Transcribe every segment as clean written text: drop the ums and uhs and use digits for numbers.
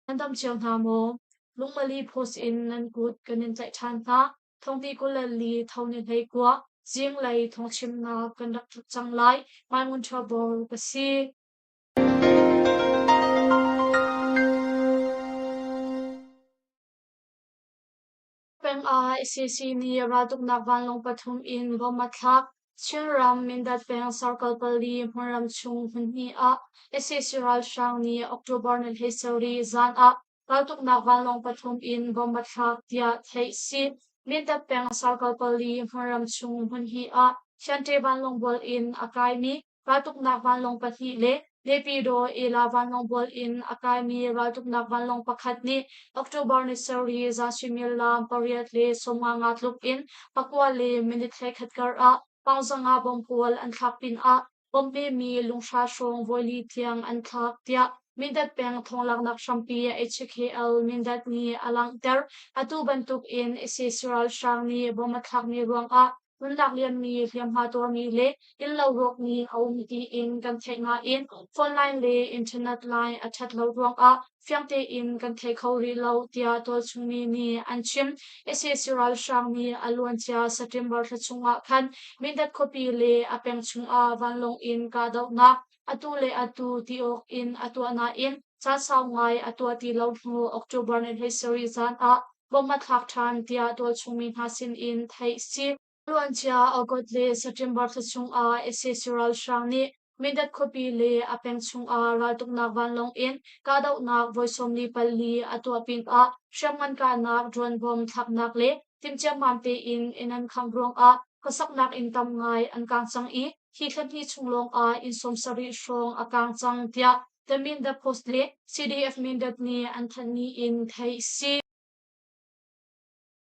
Nan dam cio hna maw? Lungmali post in nan kut kan in tlaih ṭhan hna. Thongti 24 tho ni 19 zinglei thawngchimnak kan rak ṭhut cang lai. Maimun Ṭhabor ka si. Peng ah sac nih raltuknak vanlawng pathum in bomb a thlak. Chinram Mindat peng Circle pali hmunram chung hmunhnih ah sac ralhrang nih October ni 17 zan ah raltuknak vanlawng pathum in bomb a thlak tiah theih si. Mindat peng Circle pali hmunram chung hmunhnih ah Thiante vanlawng bual in a kaimi Raltuknak vanlawng pahnih le Naypyidaw Ela vanlawng bual in a kaimi raltuknak vanlawng pakhat nih October ni sarih zan suimilam 8:55 tluk in pakua le minute 11 kar ah Paungzanga bomb pawl an thlak pinah bomb pemi lunghra hrawng voili tiang an thlak tiah Mindat peng thawnglaknak hrampi HKL Mindat nih a langhter. Atu bantuk in sac ralhrang nih bomb a thlakmi ruangah Nunnak liammi, hliamhma tuarmi le innlo rawkmi a um tiin kan theih nain phone line le internet line a ṭhat lo ruangah fiang tein kan thei kho rih lo tiah tualchungmi nih an chim. Sac ralhrang nih a luancia September thla chungah khan Mindat khuapi le a peng chungah vanlawng in kahdohnak atu le atu ti awk in a tuah nain caan sau ngai a tuah ti lo hnu October ni 17 zan ah bomb a thlak ṭhan tiah tualchungmi hna sinin theih si. Luancia August le September thla chungah sac ralhrang nih Mindat khuapi le a peng chungah raltuknak vanlawng in kahdohnak voi 44 a tuah pinah hriamngan kahnak drone bomb thlaknak le timhciammam tein inn an khangh ruangah khuasaknak inn tam ngai an kang cang i hi thla hnih chung lawngah inn 70 hrawng a kang cang tiah The Mindat Post le CDF Mindat nih an thanhmi in theih si.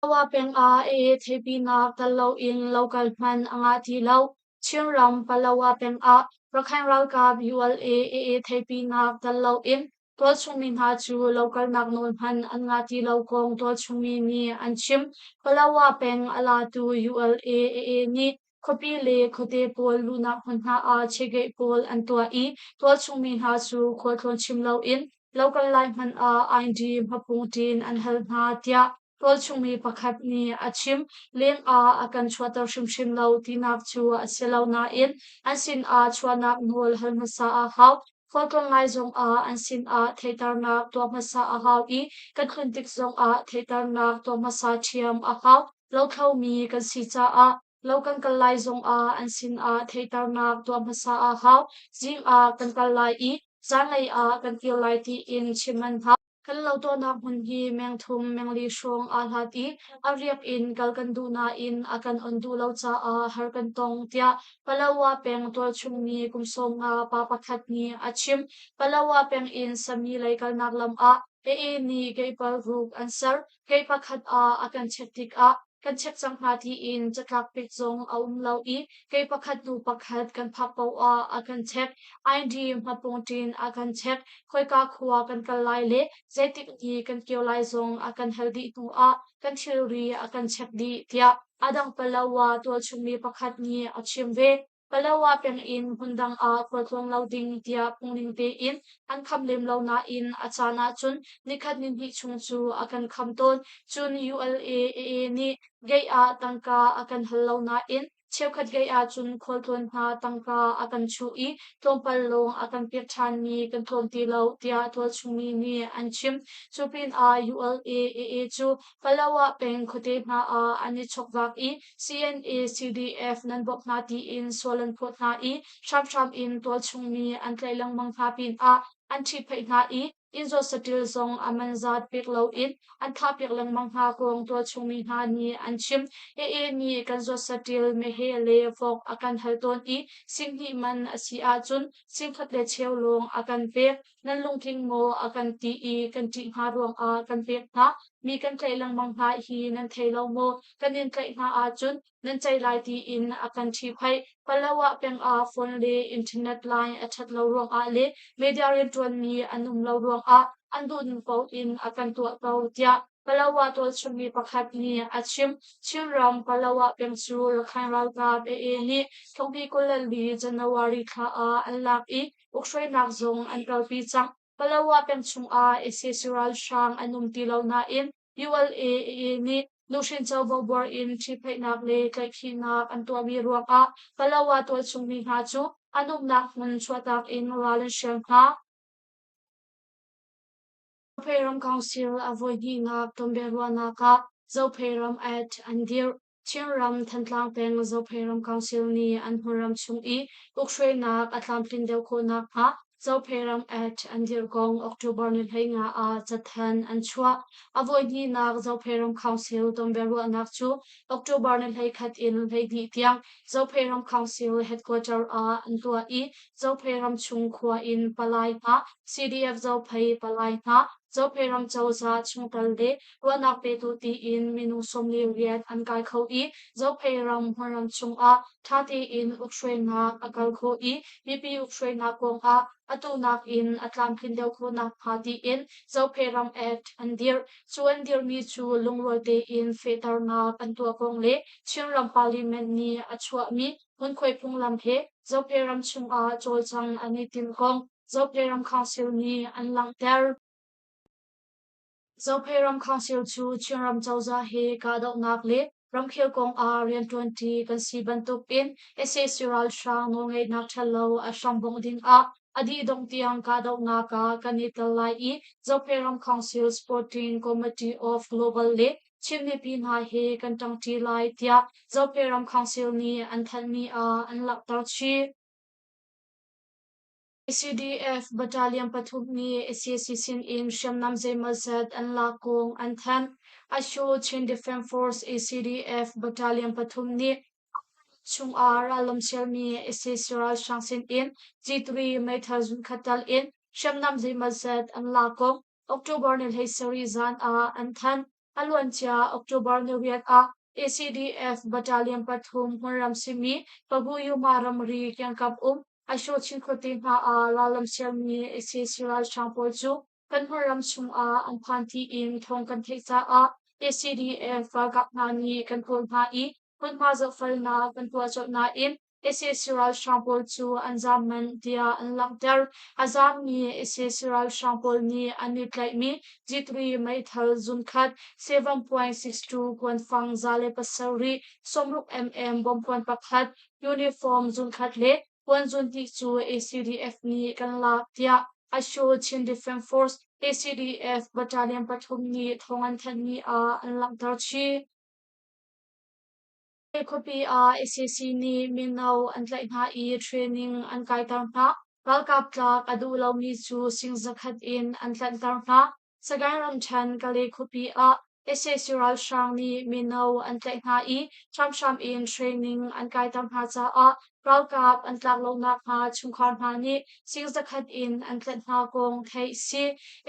Awa peng ah AA theipinak tel loin lokal hman a ngah ti lo. Chinram Palawa peng ah Rakhine ralkap ULA AA theipinak tel loin Tualchungmi hna cu lokalnak nawl hmanh an ngah ti lo kong tualchungmi nih an chim. Palawa peng a latu ULA-AA nih khuapi le khuate pawl luhnak hmun hna ah chegeih pawl an tuah i tualchungmi hna cu khualtlawn chim loin lokal lai hmanh ah ID hmapung ṭin an hal hna tiah tualchungmi pakhat nih a chim. Leng ah a kan chuahter hrimhrim lo tinak cu a si lo nain an sinah chuahnak nawl hal hmasa a hau. Khualtlawn lai zongah an sinah theihternak tuah hmasa a hau i kan tlun tik zongah theihternak tuah hmasa ṭhiam a hau. Lothlomi kan si caah lo kan kal lai zongah an sinah theihternak tuah hmasa a hau. Zing ah kan kal lai i zanlei ah kan kir lai tiin chim an hau. Kan lo tuahnak hmun hi meng thum meng li hrawng aa hlat i a riak in kal kan duh nain a kan on duh lo caah har kan tong, tiah Palawa peng tualchung mi kum 50 pa pakhat nih a chim. Palawa peng in Sami lei kalnak lam ah AA nih geipal ruk an ser. Gei pakhat ah a kan check tikah kan check cang hna tiin catlak pek zong a um lo i kei pakhat hnu pakhat kan phak paoh ah a kan check. ID hmapung ṭin a kan check. Khoika khua kan kal lai le zeitik ni kan kir lai zong a kan hal dih hnu ah kan thilri a kan check dih tiah a dang Palawa tualchungmi pakhat nih a chim ve. Palawa peng in hmundang ah khualtlawng lo ding tiah phungning tein an kham lem lo nain a caan ahcun nikhat nihnih chung cu a kan kham tawn. Cun ULA AA nih gate ah tangka a kan hal lo nain cheukhat gate ahcun khualtlawn hna tangka a kan chuh i tlawmpal lawng a kan pek ṭhanmi kan tlawm ti lo tiah tualchungmi nih an chim. Cu pinah ULA AA cu Palawa peng khuate hna ah an i chokvak i CNA, CDF nan bawmh hna tiin sual an phawt hna i hramhram in tualchung mi an tlaih lengmang hna pinah an ṭhihphaih hna i inn zawt saṭil zong a man zat pek loin an thahpiak lengmang hna kong tualchung mi hna nih an chim. AA nih kan zawt saṭil meheh le vok a kan hal tawn i singhnih man a si ahcun singkhat le cheu lawng a kan pek. Nan lungtling maw a kan ti i kan ṭih hna ruangah kan pek hna. Mi kan tlaih lengmang hna hi nan thei lo maw? Kan in tlaih hna ahcun nan ceih lai tiin a kan ṭhihphaih. Palawa peng ah phone le internet line a ṭhat lo ruangah le media rianṭuanmi an um lo ruangah an duhning paoh in a kan tuahto tiah Palawa tualchungmi pakhat nih a chim. Chinram Palawa peng cu Rakhine ralkap AA nih thonghnih 24 January thla ah an lak i ukhruainak zong an kalpi cang. Palawa peng chungah sac ralhrang an um ti lo nain ULA nih nuhrin covo buar in ṭhiphaihnak le tlaihkhihnak an tuahmi ruangah Palawa tualchung mi hna cu an umnak hmun chuahtak in ral an hrial hna. Zophei ram Council a voihnihnak tonbiaruahnak ah Zophei ram Act an dirh. Chinram Thantlang peng Zophei ram Council nih an hmunram chung i ukhruainak a tlamtlin deuh khawh nakhnga Zophei ram Act an dirh kong October ni 15 ah cathanh an chuah. A voihnihnak Zophei ram Council tonbiaruahnak cu October ni 11 in 12 tiang Zophei ram Council headquarter ah an tuah i Zophei ram chung khua in palai hna, CDF Zophei palai hna, Zophei ram cozah chungtel le ruahnak petu tiin minung 48 an kai kho i Zophei ram hmunram chungah ṭha tein ukhruainak a kal khawh i mipi ukhruainak kongah atu nakin a tlamtlin deuh khawh nakhnga tiin Zophei ram Act an dirh. Cu an dirhmi cu lungrual tein fehternak an tuah kong le Chinram Parliament nih a chuahmi ngunkhuai phunglam he Zophei ram chungah cawlcang an i timh kong Zophei ram Council nih an langhter. Zophei ram Council cu Chinram cozah he kahdohnak le ramkhel kong ah rianṭuanṭi kan si bantukin sac ralhrang nawlngeihnak ṭhalo a hram bongh dingah a dihdongh tiang kahdohnak ah kan i tel lai i Zophei ram Council Supporting Committee of Global le Chin mipi hna he kan ṭangṭi lai tiah Zophei ram Council nih an thanhmi ah an langhter chih. CDF Battalion pathum nih sac sinin hriamnam zeimawzat an lak kong an thanh. Asho Chin Defence Force ACDF Battalion pathum nih chungah rallam sialmi sac ralhrang sinin G3 meithal zunkhat tal in hriamnam zeimawzat an lak kong October ni 17 zan ah an thanh. A luancia October ni riat ah ACDF Battalion pathum hmunram simi Paguyuma ramri kiangkap um Asho Chin khuate hna ah rallam sialmi sac ralhrang pawl cu kan hmunram chungah an phan tiin thawng kan theih caah ACDF ralkap hna nih kan kawl hna i hmunhma zohfelnak kan tuah colh nain sac ralhrang pawl cu an zaam manh tiah an langhter. A zaammi sac ralhrang pawl nih an i tlaihmi G3 meithal zunkhat 7.62 kuanfang 107 60 mm bompuan pakhat uniform zunkhat le puan zunhnih cu ACDF nih kan lak tiah Asho Chin Defence Force ACDF Battalion pathum nih thawng an thanhmi ah an langhter chih. Khuapi ah sac nih mino an tlaih hna i training an kaiter hna. Ralkap tlak a duh lomi cu sing zakhat in an tlanhter hna. Sagaing ramṭhen Kalay khuapi ah sac ralhrang nih mino an tlaih hna i hramhram in training an kaiter hna caah ralkap an tlak lo nakhnga chungkhar hna nih sing zakhat in an tlanh hna kong theih si.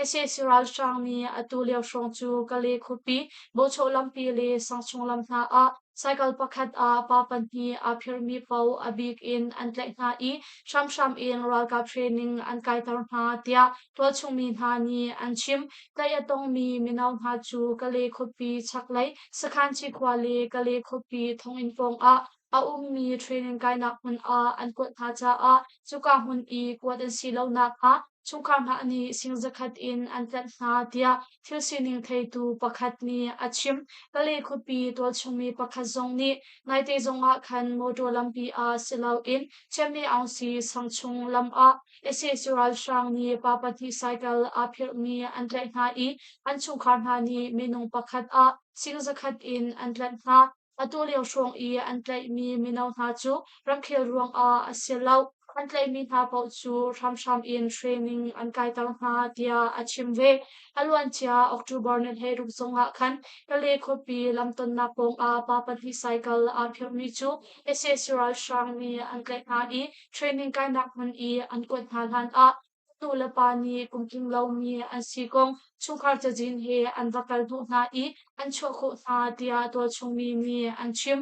Sac ralhrang nih atu lio hrawng cu Kalay khuapi Bawhchawh lampi le sangchung lam hna ah cycle pakhat ah pa pahnih aa phirmi paoh a bik in an tlaih hna i hramhram in ralkap training an kaiter hna tiah tualchung mi hna nih an chim. Tlaih a tongmi mino hna cu Kalay khuapi chaklei Sakhanchi khua le Kalay khuapi thonginn pawng ah a ummi training kainak hmun ah an kuat hna caah cuka hmun i kuat an si lo nakhnga chungkhar hna nih sing zakhat in an tlanh hna tiah thil sining theitu pakhat nih a chim. Kalay khuapi tualchungmi pakhat zong nih naite zongah khan motor lampi ah si loin Chianmi Aungsi sang chung lam ah sac ralhrang nih pa pahnih cycle aa phirhmi an tlaih hna i an chungkhar hna nih minung pakhat ah sing zakhat in an tlanh hna. Atu lio hrawng i an tlaihmi mino hna cu ramkhel ruangah a si lo. An tlaihmi hna paoh cu hramhram in training an kaiter hna tiah a chim ve. A luancia October ni 16 zongah khan Kalay khuapi lamtonnak pawngah pa pahnih cycle aa phirhmi cu sac ralhrang nih an tlaih hna i training kainak hmun i an kuat hna hlanah nu le pa nih kum tling lomi an si kong chungkhar cazin he an va kal hnawh hna i an chuah khawh hna tiah tualchung mi nih an chim.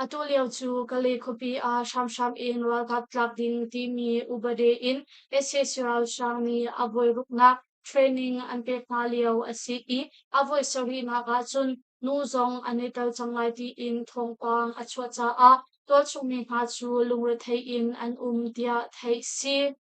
Atu lio cu Kalay khuapi ah hramhram in ralkap tlak ding timi upade in sac ralhrang nih a voi ruknak training an pek hna lio a si i a voi sarihnak ahcun nu zong an i tel cang lai tiin thawngpang a chuah caah tualchung mi hna cu lungrethei in an um tiah theih si.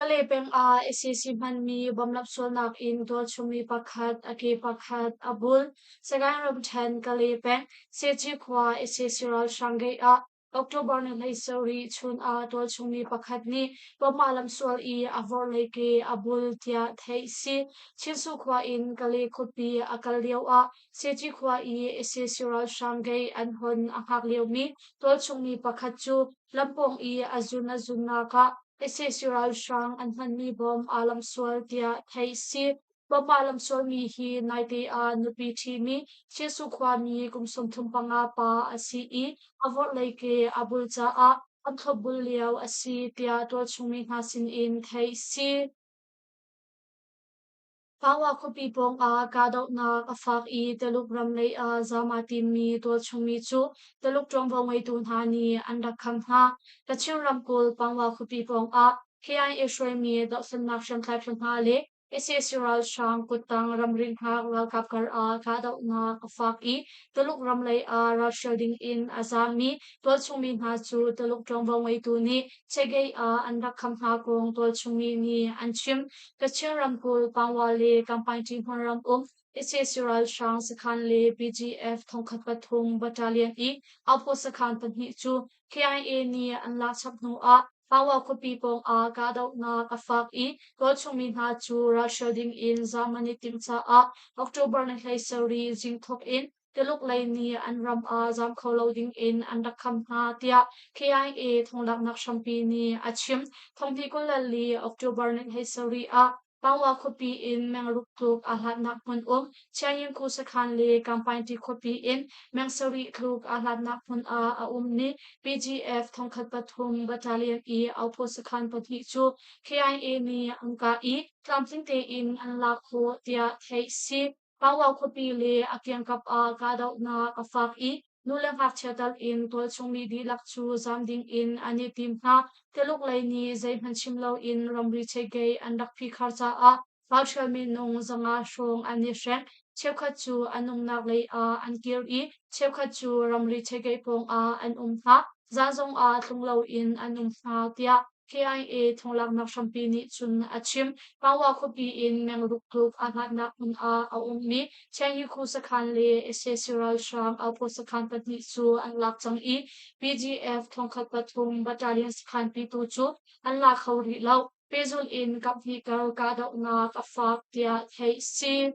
Kalay peng ah sac hmanmi bomb sualnak in tualchungmi pakhat a ke pakhat a bul. Sagaing ramṭhen Kalay peng Sechi khua sac ralhrang gate ah October ni 17 chun ah tualchungmi pakhat nih bomb aa lamhsual i a vorhlei ke a bul tiah theih si. Chinsu khua in Kalay khuapi a kal lio ah Sechi khua i sac ralhrang gate an hon a hngak liomi tualchungmi pakhat cu lampawng i a zun a zunnak ah sac ralhrang an hmanmi bom aa lamhsual tiah theih si. Bom aa lamhsualmi hi naite ah nupi ṭhimi Chinsu khuami kum 35 pa a si i a vorhlei ke a bul caah an thlopbul lio a si tiah tualchungmi hna sinin theih si. Pawa khuapi pawngah kahdohnak a fak i Taluk ram lei ah zaam aa timmi tualchungmi cu Taluk ṭuanvo ngeitu hna nih an rak kham hna. Kachin ramkulh Pangwa khuapi pawngah KIA hruaimi dohthlennak hriamtlai phu hna le sac ralhrang kuttang ramri hngak ralkap kar ah kahdohnak a fak i Tuluk ram lei ah ralhrial ding in a zaammi tualchungmi hna cu Tuluk ṭuanvo ngeitu nih Chegei ah an rak kham hna kong tualchungmi nih an chim. Kachin ramkulh Pangwa le Kampaingṭi hmunram um sac ralhrang sakhan le BGF 1003 battalion i outpost sakhan pahnih cu KIA nih an lak chap hnu ah Pawa khuapi pawngah kahdohnak a fak i tualchungmi hna cu ralhrial ding in zaam an i timh caah October ni 17 zing thawk in Tuluk lei nih an ram ah zaam kho lo ding in an rak kham hna tiah KIA thonglaknak hrampi nih a chim. 2024 October ni 17 ah Pawa khuapi in mengruk tluk aa hlatnak hmun um Chiangyin-khu sakhan le Kampaingti khuapi in meng sarih tluk aa hlatnak hmun ah a ummi BGF 1003 Battalion i outpost sakhan pahnih cu KIA nih an kah i tlamtling tein an lak khawh tiah theih si. Pawa khuapi le a kiangkap ah kahdohnak a fak i nu le ngakchia tal in tualchungmi dihlak cu zaam ding in an i tim hna. Tuluk lei nih zeihmanh chim loin ramri cheikei an rak phihkhar caah ralhrial minung 500 hrawng an i hreng. Cheukhat cu an nungnak lei ah an kir i cheukhat cu ramri cheikei pawng ah an um hna. Zan zong ah tlung loin an um hna tiah KIA thonglaknak hrampi nih cun a chim. Pawa khuapi in mengruk tluk aa hlatnak hmun ah a ummi Chiangyi-khu sakhan le sac ralhrang outpost sakhan pahnih cu an lak cang i BGF 1003 battalion sakhan pitu cu an la kho rih lo. Pehzulh in kaphnih kar kahdohnak a fak tiah theih si.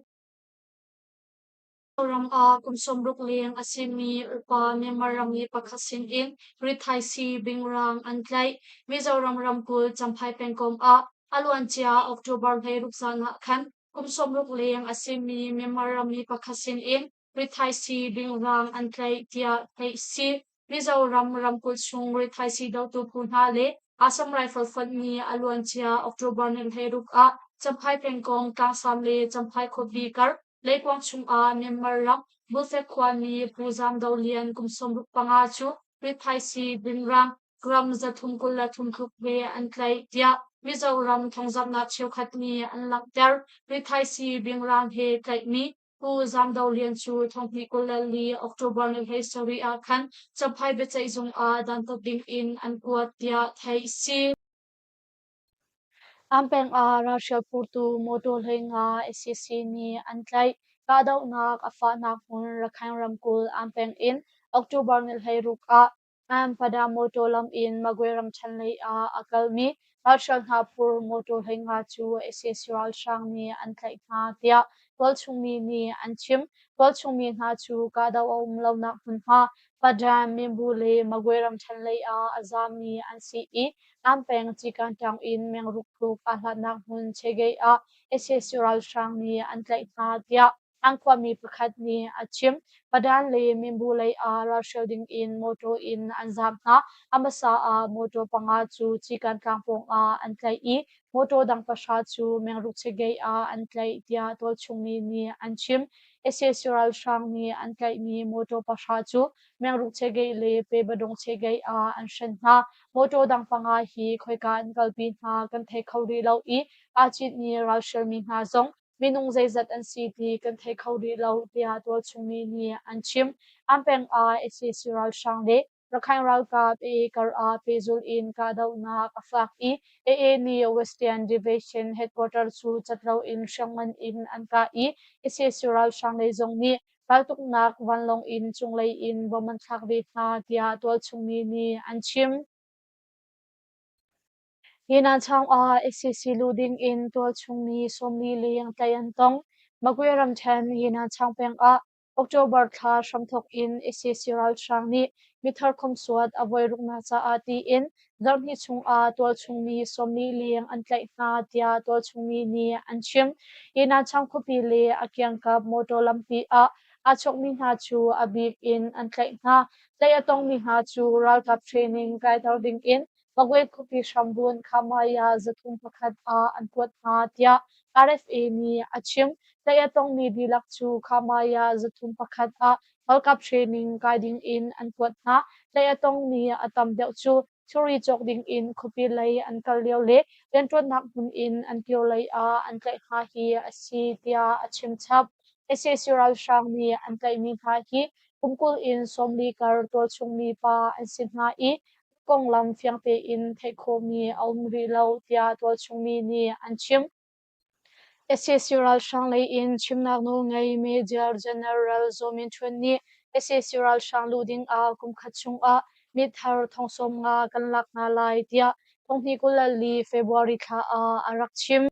Ram ah kum 60 leng a simi upa Myanmar rammi pakhat sinin rithaisii bingrang an tlaih. Mizoram ramkulh Champhai pengkomh ah a luancia October 16 zan ah khan kum 60 leng a simi Myanmar rammi pakhat sinin rithaisii bingrang an tlaih tiah theih si. Mizoram ramkulh chung rithaisii dotu phu hna le Assam Rifle fonh nih a luancia October ni 16 ah Champhai pengkong Tlangsam le Champhai khuapi kar leikuang chungah Myanmar ram Bulfek khuami Pu Zam Do Lian kum 65 cu rithaisii bingrang gram 323 tluk he an tlaih tiah Mizoram thawngzamhnak cheukhat nih an langhter. Rithaisii bingrang he tlaihmi Pu Zam Do Lian cu 2024 October ni 17 ah khan Champhai biaceihzung ah dantat ding in an kuat tiah theih a si. Ampeng ah ralhrial phurtu motor 15 sac nih an tlaih. Kahdohnak a fahnak hmun Rakhine ramkulh Ampeng in October ni 16 ah Ampada motor lam in Magwe ramṭhen lei ah a kalmi ralhrial hna phur motor 15 cu sac ralhrang nih an tlaih hna tiah tualchung mi nih an chim. Tualchung mi hna cu kahdoh a um lonak hmunhma Padang, Minbu le Magwe ramṭhen lei ah a zaammi an si i Ampeng Cikan town in mengruk tluk aa hlatnak hmun Chegei ah sac ralhrang nih an tlaih hna tiah an khuami pakhat nih a chim. Padan le Minbu lei ah ralhrial ding in motor in an zaam hna. A hmasa ah motor panga cu Cikan tlang pawng ah an tlaih i motor dang pahra cu mengruk Chegei ah an tlaih tiah tualchung mi nih an chim. Sac ralhrang nih an tlaihmi motor pahra cu mengruk Chegei le Pebadung Chegei ah an hren hna. Motor dang panga hi khoika an kalpi hna kan thei kho rih lo i aa citmi ralhrialmi hna zong minung zeizat an si ti kan thei kho rih lo tiah tualchung mi nih an chim. An peng ah sac ralhrang le Rakhine ralkap AA kar ah pehzulh in kahdohnak a fak i AA nih Western Division headquarter cu cat loin hriamngan in an kah i sac ralhrang lei zong nih raltuknak vanlawng in cunglei in bom an thlak ve hna tiah tualchung mi nih an chim. Hi ah sac luh ding in tualchung mi 40 leng tlaih an tong. Magwe ramṭhen Yinanchang peng ah October thla hramthawk in sac ralhrang nih mithar khomsuat a voiruknak caah tiin zarhhnih chungah tualchung mi 40 leng an tlaih hna tiah tualchung mi nih an chim. Yinanchang khuapi le a kiangkap motor lampi ah aa chawkmi hna cu a bik in an tlaih hna. Tlaih a tongmi hna cu ralkap training kaiter ding in Magwe khuapi hrambun Khamaya 301 ah an kuat hna tiah RFA nih a chim. Tlaih a tongmi dihlak cu Khamaya 301 ah ralkap training kai ding in an kuat hna. Tlaih a tongmi a tam deuh cu thilri cawk ding in khuapi lei an kal lio le rianṭuannak hmun in an kir lei ah an tlaih hna hi a si tiah a chim chap. Sac ralhrang nih an tlaihmi hna hi kum 20 in 40 kar tualchungmi pa an si hna i konglam fiang tein theih khawhmi a um rih lo tiah tualchungmi nih an chim. Sac ralhrang lei in chimnak nawlngei Major General Zaw Min Htun nih sac ralhrang luh ding ah kum khat chung ah mithar thong 50 kan lak hna lai tiah 2024 February thla ah a rak chim.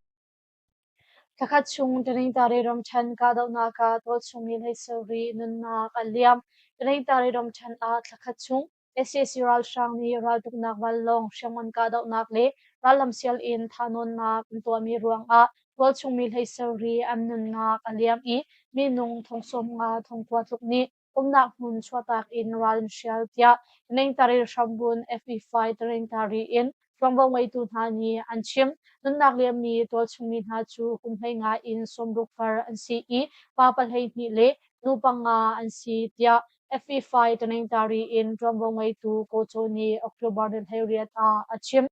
Thlakhat chung Taningtari ramṭhen kahdohnak ah tualchungmi hleisarih nunnak a liam. Taningtari ramṭhen ah thlakhat chung Sac ralhrang nih raltuknak vanlawng hriamngan kahdohnak le rallam sial in thahnawnnak an tuahmi ruangah tualchungmi hleisarih an nunnak a liam i minung thong 50 thong kua tluk nih umnak hmun chuahtak in ral an hrial tiah Taningtari hrambun FE5 Taningtari in ṭuanvo ngeitu hna nih an chim. Nunnak liammi tualchungmi hna cu kum 15 in 60 kar an si i pa 12 le nu panga an si tiah FE5 Taningtari in ṭuanvo ngeitu Ko Cho nih October ni 18 ah a chim.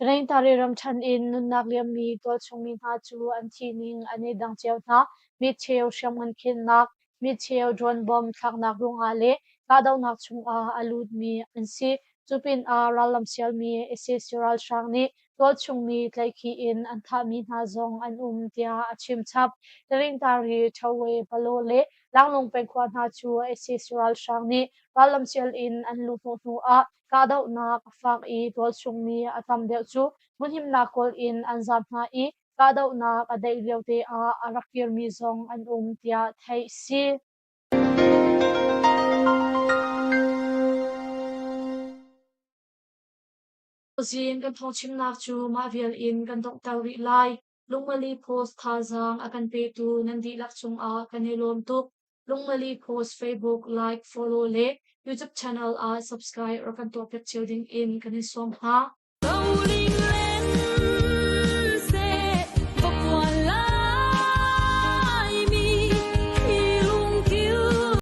Taningtari ramṭhen in nunnak liammi tualchungmi hna cu an thihning an i dang cio hna. Micheu hriamngan khennak, micheu drone bomb thlaknak ruangah le kahdohnak chungah a lutmi an si. Cupinah rallam sialmi sac ralhrang nih tualchungmi tlaihkhih in an thahmi hna zong an um tiah a chim chap. Taningtari, Ṭhowe, Palaw le Langlung pengkhua hna cu sac ralhrang nih rallam sial in an luhhnawh hnu ah kahdohnak a fak i tualchungmi a tam deuh cu hmunhimnak kawl in an zaam hna i kahdohnak a daih liote ah a rak kirmi zong an um tiah theih si. Zing kan thawngchimnak cu mah vial in kan donghter rih lai. Lungmali Post thazaang a kan petu nan dihlak cungah kan i lawm tuk. Lungmali Post Facebook like, follow le YouTube channel ah subscribe rak kan tuahpiak cio ding in kan in sawm hna.